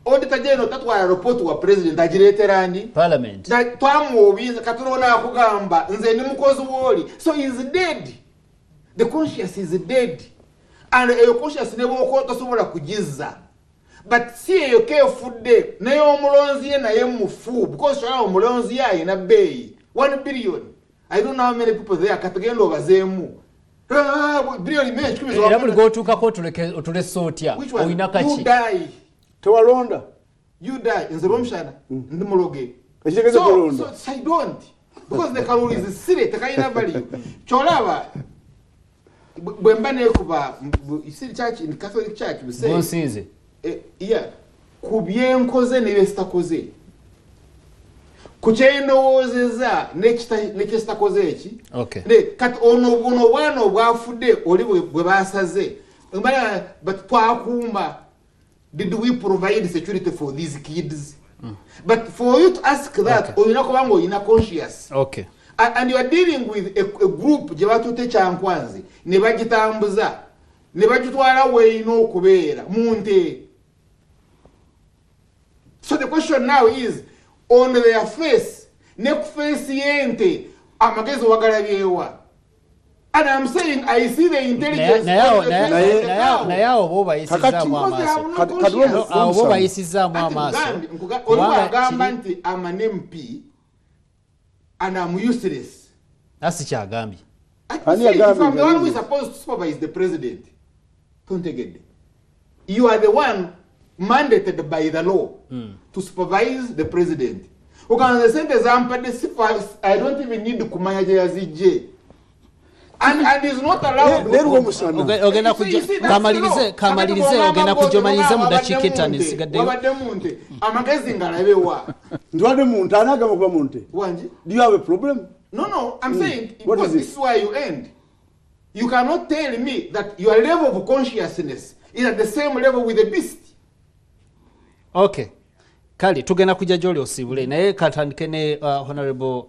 Auditor General tatwala report wa president agireetera ani? Parliament. Twamuwa obuyinza Katonda akugamba nze ndi mukozi w'oli. So he is dead. The conscience is dead. And eyo conscience ne bw'okola tosobola kugizza. But si eyo keefudde naye omulonzi ye naye mufu because kyolaba omulonzi ye ayina bbeeyi 1 billion. I don't know how many people there katugenda obazeemu. Billion mengi. Era buli gw'otuukako otulese otya? Olina kaki? You die. Tewalonda. You die. Nze lwomushana ndi muloge. So I don't. Because the kalulu is silly, tekalina value. Kyolaba bwe mba neekuba church in Catholic Church we say Bonsinze. Yeah. Ku byenkoze ne bye sitakoze. Ku kyendowoozezza ne sitakoze eki. Okay. Kati ono buno obwana obwafudde oli bwe basaze. But twakuuma. Did we provide security for these kids? But for you to ask that, olina kubanga olina conscious. Okay. And you are dealing with a group gye batutte Kyankwanzi ne bagitambuza ne bagitwala weerina okubeera mu nte. So the question now is on their face, ne ku face y'ente amagezi wagalabyewa. And I'm saying I see the intelligence. Naye awo bo bayisizaamu amaaso. Awo bo bayisizaamu amaaso. Oliwo agamba nti I'm an MP and I'm useless. Nasi kyagambye. Ani agambye? I'm the one who is supposed to supervise the president. Tontegedde. You are the one mandated by the law to supervise the president. Okanze sente zampadde sifa, I don't even need kumanya gye yazijje. And is not allowed. Ogenda kuja kamalirize ogenda kujomaliriza mu dakiika 5 esigaddeyo. Wabadde mu nte amagezi ngalabewa. Ndwadde mu nte anagamba kuba mu nte. Wangi? Do you have a problem? No, I'm saying because this is where you end. You cannot tell me that your level of consciousness is at the same level with the beast. Okay. Kale tugenda kujja gy'oli osiibule naye katandike ne Honorable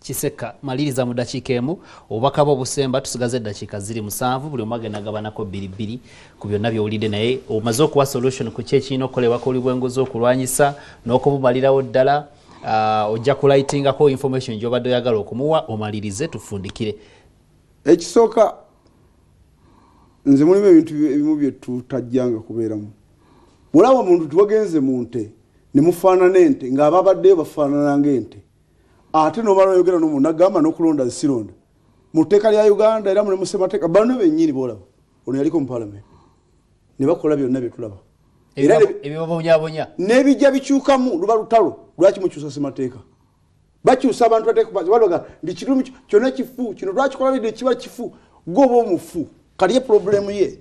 Kiseka maliriza mu dakiika emu obubaka bwo obusemba tusigaze eddakiika ziri 7 buli omu agenda agabanako 2 ku byonna by'owulidde naye omaze okuwa solution ku ki ekirina okukolebwako oli bw'enguzi okulwanyisa n'okubumalirawo ddala ojja kulightingako information gy'obadde oyagala okumuwa omalirize tufundikire. Ekisooka nze mulimu ebintu ebimu bye tutajjanga kubeeramu. Mulaba omuntu tuwagenze mu nte ne mufaanana ente ng'ababaddeyo bafaanana ng'ente. Ate n'omala oyogera n'omuntu n'agamba n'okulonda sironda. Mu tteeka lya Uganda era mu ssemateeka bano bennyini b'olaba ono yaliko mu parliament ne bakola byonna bye tulaba. Era ebibabonyaabonya n'ebijja bikyukamu luba lutalo lwaki mukyusa ssemateeka? Bakyusa abantu bateeka ndi kirumi kyonna kifu kino lwakikola bidde kiba kifu gwoba omufu kali ye problemu ye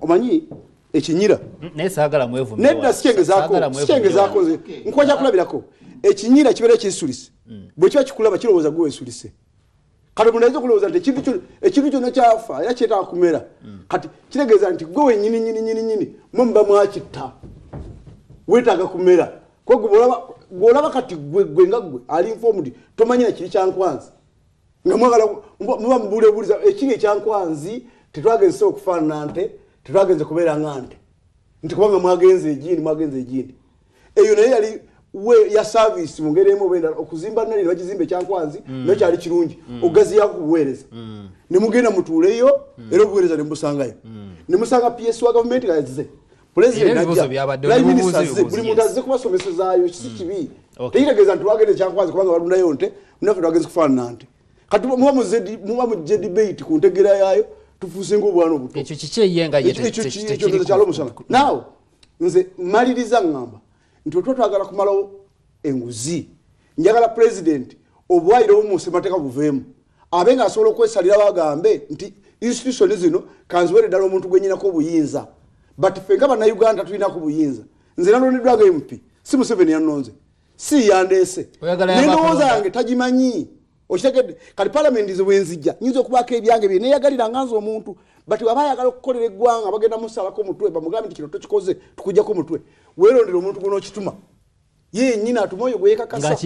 omanyi ekinyira naye saagala mwevumire nedda sikyengezaako nze nkuwa kyakulabirako ekinyira kibeera ekinsulise bwe kiba kikulaba kirowooza gwe wensulise. Kati omuntu ayinza okulowooza nti ekintu kyonna kyafa era kyetaaga kumera. Kati kitegeeza nti gwe wennyini nyini nyini nyini mwe muba mwakitta weetaaga kumera. Gwolaba kati gwe nga gwe ali informed tomanyi na kiri kyankwanzi nga mwagala muba mubuulebuuliza ekiri ekyankwanzi tetwagenze okufaanana nte tetwagenze kubeera nga nte nti kubanga mwagenze egindi eyo naye yali we ya service mu ngeri emu oba endala okuzimba nali ne bagizimba ekyankwanzi nayo kyali kirungi okugaziyaako ku buweereza ne mugenda mutuuleyo era obuweereza ne mubusangayo ne musanga PS wa gavumenti nga yazze buli muntu azze kubasomesezaayo si kibi tekitegeeza nti twagenda ekyankwanzi kubanga balundayo nte munaffe twagenze kufaanana nte. Kati muba mujje debate ku ntegeera yaayo tufuuse ng'obwana obuto ekyo kiki eyenga ekyo kyalo omusana. Naawe nze maliriza ŋŋamba nti bwe tuba twagala kumalawo enguzi njagala pulezidenti obwayiro obumu ssemateeka buveemu abe ng'asobola okwesalira bagambe nti institution zino kanziwere ddala omuntu gwe nnyinako obuyinza. But ffe nga bannayuganda tulinako buyinza. Nze nalondeddwa nga MP si Museveni yannonze si yandeese n'endowooza yange tagimanyi okitegedde. Kati palamenti ze bwenzijja nyinza okubaako ebyange bye neeyagalira nga nze omuntu but waba ayagala okukolera eggwanga bagenda musalako omutwe bamugambe nti kino tokikoze tukuggyako omutwe weerondera omuntu gw'onookituma ye yennyini atuma oyo gwe yeekakasa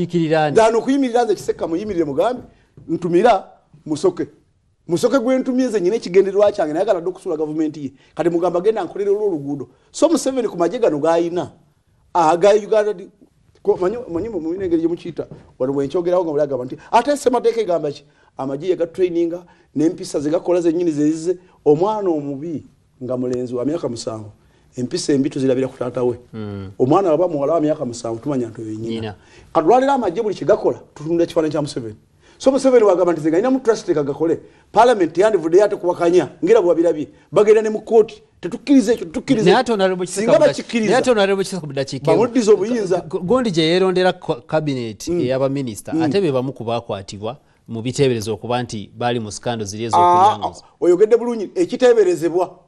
gaana okuyimirira nze Kisekka muyimirire mugambe ntumira musoke musoke gwe ntumye nze nyina ekigendererwa kyange nayagala dde okusuula gavumenti ye kati mugamba genda nkolere olw'oluguudo. So Museveni ku magye gano g'ayina aga Uganda manyi mulina engeri gye mukiyita wano bwe nkyogerawo nga buli agamba nti ate ssemateeka egamba ki amagye yagatraininga n'empisa ze gakola zennyini zezize. Omwana omubi nga mulenzi wa myaka 7 empisa embi tuzirabira ku taata we. Omwana waba muwala wa myaka 7 tumanya nti oyo nnyina. Kati lwaleero amagye buli kye gakola tutunula ekifaananyi kya Museveni. So Museveni wagamba nti nze nga ninamu trust kagakole parliament yandivuddeyo ate kuwakanya ngera bwabirabye bagenda ne mu kooti tetukkiriza ekyo tetukkiriza singa bakikkiriza bamuddiza obuyinza. Gundi gye yeerondera cabinet ey'abaminisita ate be bamu ku baakwatibwa mu biteeberezwa okuba nti baali mu scandal ziri ez'okulyanguza. Oyogedde bulungi ekiteeberezebwa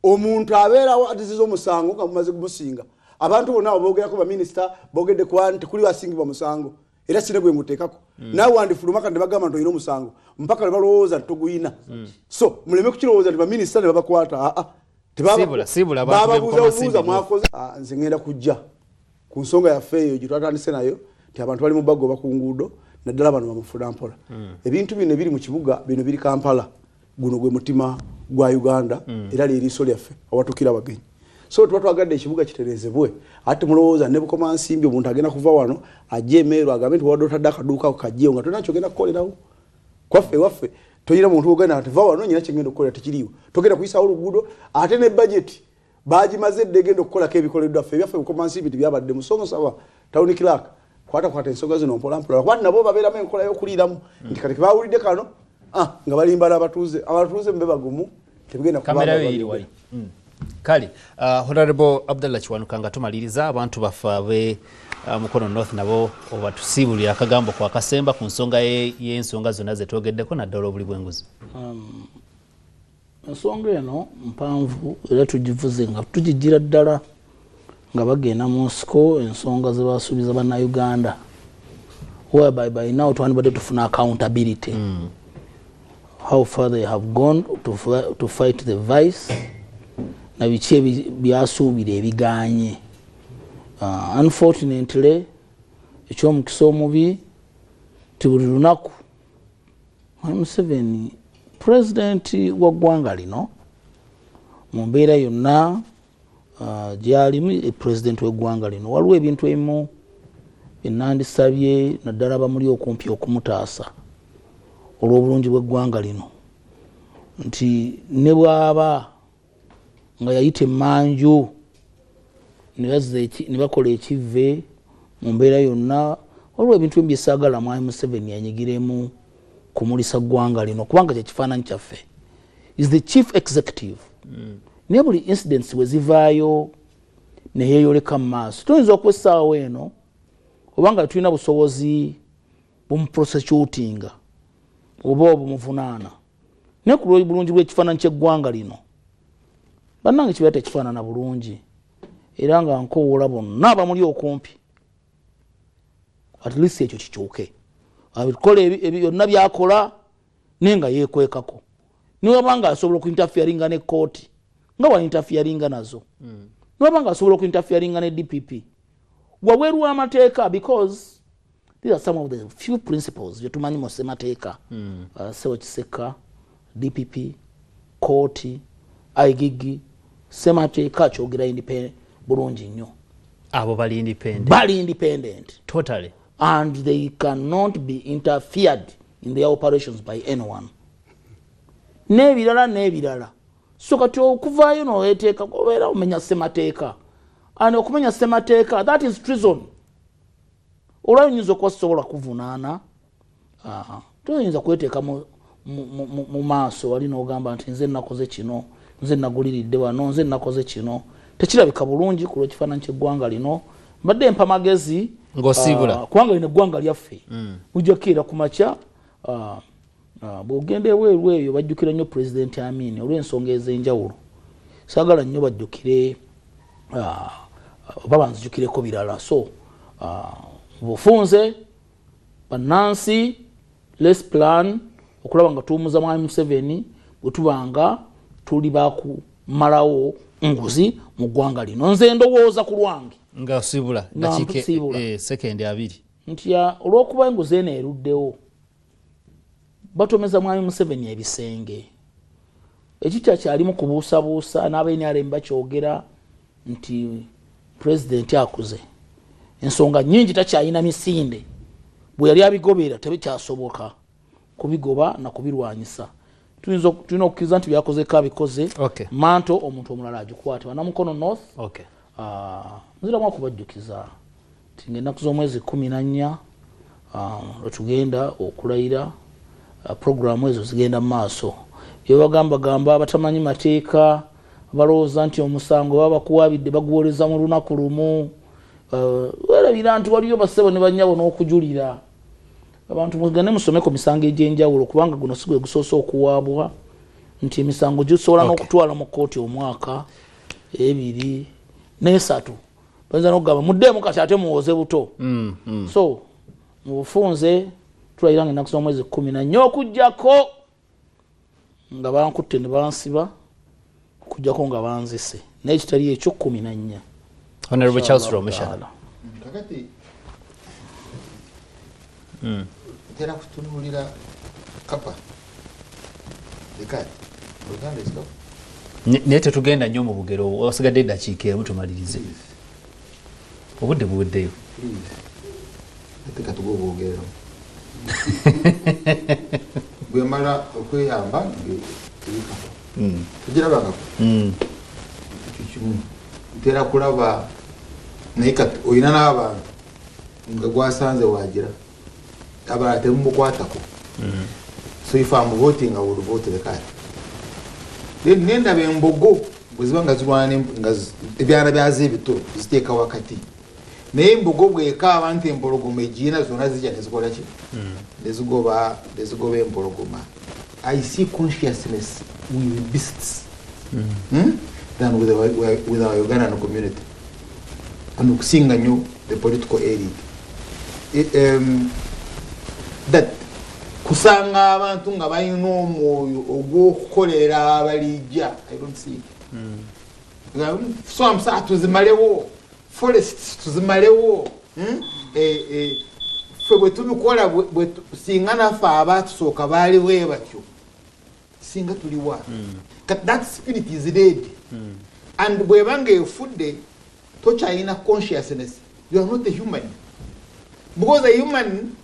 omuntu abeerawo atiziza omusango nga mumaze kumusinga abantu bonna abo boogerako baminisita boogedde ku nti kuli asingibwa musango era sine gwe nguteekako naawe wandifuluma kandi bagamba nti olina omusango mpaka ne balowooza nti toguyina. So muleme kukirowooza nti baminisita ne babakwata aa bababuuzabuuza mwakoze. Nze ngenda kujja ku nsonga yaffe eyo gye twatandise nayo nti abantu bali mu bagoba ku nguudo naddala bano bamufuna mpola. Ebintu bino ebiri mu kibuga bino biri Kampala guno gwe mutima gwa Uganda era lyeriiso lyaffe awatukira abagenyi. So tuba twagadde ekibuga kitereezebwe ate mulowooza ne Bukomansimbi omuntu agenda kuva wano ajje emeeru agambe nti wadde otadde akaduuka ako kajjeewo nga tolina kyogenda kukolerawo. Kwaffe ewaffe toyina muntu ogenda nti va wano nyina kyengenda okukolera tekiriiwo togenda kuyisaawo oluguudo ate ne bajeti bagimaze dda egenda okukolako ebikoleddwa ffe ebyaffe Bukomansimbi tebyabadde musongo saba town clerk kwata ensonga zino mpola mpola kuba nabo babeeramu enkola y'okuliiramu nti kati bawulidde kano nga balimba n'abatuuze abatuuze mube bagumu tebigenda kubanga. Kale Honorable Abdallah Kiwanuka nga tumaliriza abantu baffe abe Mukono North nabo obatusiibulira akagambo kwa kasemba ku nsonga y'ensonga zonna ze twogeddeko naddala obuli bw'enguzi. Ensonga eno mpanvu era tugivuze nga tugigira ddala nga bagenda mu nsiko ensonga ze basuubiza bannayuganda whereby by now twandibadde tufuna accountability. How far they have gone to fight the vice na biki byasuubira ebiganye. Unfortunately ekyomukisa omubi ti buli lunaku Museveni president wa ggwanga lino mu mbeera yonna gyalimu president w'eggwanga lino waliwo ebintu ebimu bye naddala bamuli okumpi okumutaasa olw'obulungi bw'eggwanga lino nti ne bw'aba nga yayita emmanju ne bakola ekivve mu mbeera yonna waliwo ebintu ebimu byesaagala Mwami Museveni yanyigiremu kumulisa ggwanga lino kubanga kye kifaananyi kyaffe is the chief executive. Naye buli incidents bwe zivaayo ne yeeyoleka mu maaso tuyinza okuba essaawa eno obanga tulina busobozi bumuprosecutinga oba obumuvunaana, naye ku lw'obulungi bw'ekifaananyi ky'eggwanga lino, bannange kibeera tekifaanana bulungi. Era nga nkowoola bonna abamuli okumpi, at least ekyo kikyuke, abikola byonna byakola naye nga yeekwekako. Niwaba nga asobola okuinterferinga ne kooti nga wainterferinga nazo, niwaba nga asobola okuinterferinga ne DPP wabweru w'amateeka, because these are some of the few principles byetumanyi mu ssemateeka. Sebo Kiseka, DPP, kooti, IGG, ssemateeka kyogera independent bulungi nnyo. Abo bali independent, bali independent totally, and they cannot be interfered in their operations by anyone. N'ebirala n'ebirala. So kati okuvaayo noweteeka obeera omenya ssemateeka, and okumenya ssemateeka, that is treason. Olwayo nyinza okuba sisobola kuvunaana, toyinza kweteeka mu maaso wali n'ogamba nti nze nakoze kino, nze naguliridde wano, nze nakoze kino. Tekirabika bulungi ku lw'ekifaananyi ky'eggwanga lino. Mbadde mpa magezi ng'osiibula, kubanga lino eggwanga lyaffe. Mujja kukeera ku makya, bw'ogenda ebweru eyo bajjukira nnyo Pulezidenti Amin olw'ensonga ez'enjawulo. Saagala nnyo bajjukire oba banzijukireko birala. So bufunze bannansi, let's plan okulaba nga tuwumuza Mwami Museveni bwe tuba nga tuli bakumalawo nguzi mu ggwanga lino. Nze ndowooza ku lwange nga osiibula Nga dakiika nsiibula. Sekendi 2. Nti olw'okuba enguzi eno eruddewo, batomeza Mwami Museveni ebisenge. Ekikya kyalimu kubuusabuusa n'aba NRM bakyogera nti pulezidenti akuze, ensonga nnyingi takyalina misinde, bwe yali abigoberera tebikyasoboka kubigoba na kubirwanyisa. Tulina okukkiriza nti byakozeko abikoze, manto omuntu omulala agikwate. Banamukono North, nziramu okubajjukiza nti ng'ennaku z'omwezi 14 lwetugenda okulayira, programu ezo zigenda mu maaso. Byebagambagamba abatamanyi mateeka, balowooza nti omusango baba bakuwabidde baguwoleza mu lunaku lumu. Werabira nti waliyo bassebo ne bannyabo n'okujulira. Abantu mugende musome ku misango egy'enjawulo, kubanga guno si gwe gusoose okuwaabwa, nti emisango gisobola n'okutwala mu kkooti omwaka, 2 n'esatu. Bayinza n'okugamba muddeemu kati ate muwoze buto. So mu bufunze tulayira nga ennaku z'omwezi 14, okuggyako nga bankutte ne bansiba, okuggyako nga banzise, naye kitali ekyo 14. Honorable Charles Inshallah Rwomushana. Ta'ala. Kakati ntera kutunuulira kapa ekati Oluganda ekikapa. Naye tetugenda nnyo mu bugero, wasigadde eddakiika 1 tumalirize, obudde buweddeyo. Ate katuga obwogerero bwemala okweyamba ebikapa tugirabangako. Ekyo kimu ntera kulaba, naye kati olina n'abantu nga gwasanze wagira abalala temumukwatako. So if I'm voting, I would vote the card. Then nendaba embogo bwe ziba nga zirwana nga ebyana byazo ebito ziteeka wakati, naye embogo bwekaaba nti empologoma egiina, zonna zijja nezikola ki? Nezigoba empologoma. I see consciousness with beasts than with our Ugandan community, and okusinga nnyo the political elite. That kusanga abantu nga balina omwoyo ogw'okukolera abalijja, I don't see it. Swamps tuzimalewo, forests tuzimalewo. Ffe bwe tubikola, singa naffe abatusooka baali bwe batyo, singa tuliwa. Kati that spirit is dead, and bweba nga efudde, tokyalina consciousness. You are not a human, because a human,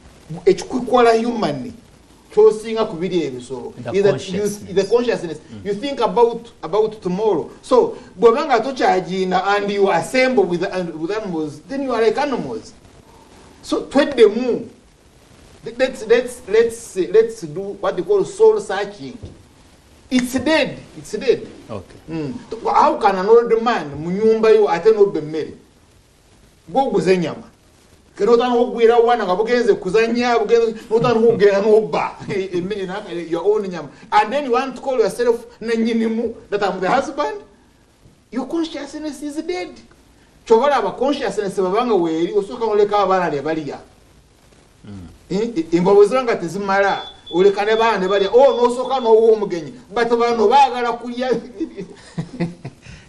ekikukola human kyosinga ku biri ebisolo The is that you, consciousness. The consciousness. You think about tomorrow. So bweba nga tokyagina and you assemble with animals, then you are like animals. So tweddemu, let's do what they call soul searching. It's dead, it's dead. How can an old man mu nyumba yo ate nobba emmere gwoguza ennyama? Notandika okugwira obwana nga bugenze kuzanya, notandika okugenda nobba your own nyama, and then you want to call yourself nanyinimu, that I'm the husband. Your consciousness is dead. Kyobalaba consciousness babanga weeri, osooka noleka abaana ne balya. Enva bwe ziba nga tezimala, oleka ne baana ne balya, o nosooka n'owa omugenyi, but bano baagala kulya.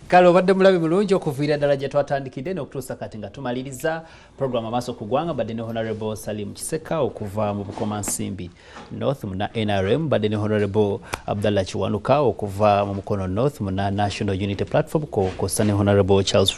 Kale, obadde mulabi mulungi okuviira ddala gye twatandikidde n'okutuusa kati nga tumaliriza program Amaaso ku Ggwanga. Badde ne Honorable Salim Kiseka okuva mu Bukomansimbi North muna NRM, badde ne Honorable Abdallah Kiwanuka okuva mu Mukono North muna National Unity Platform, kwossa ne Honorable Charles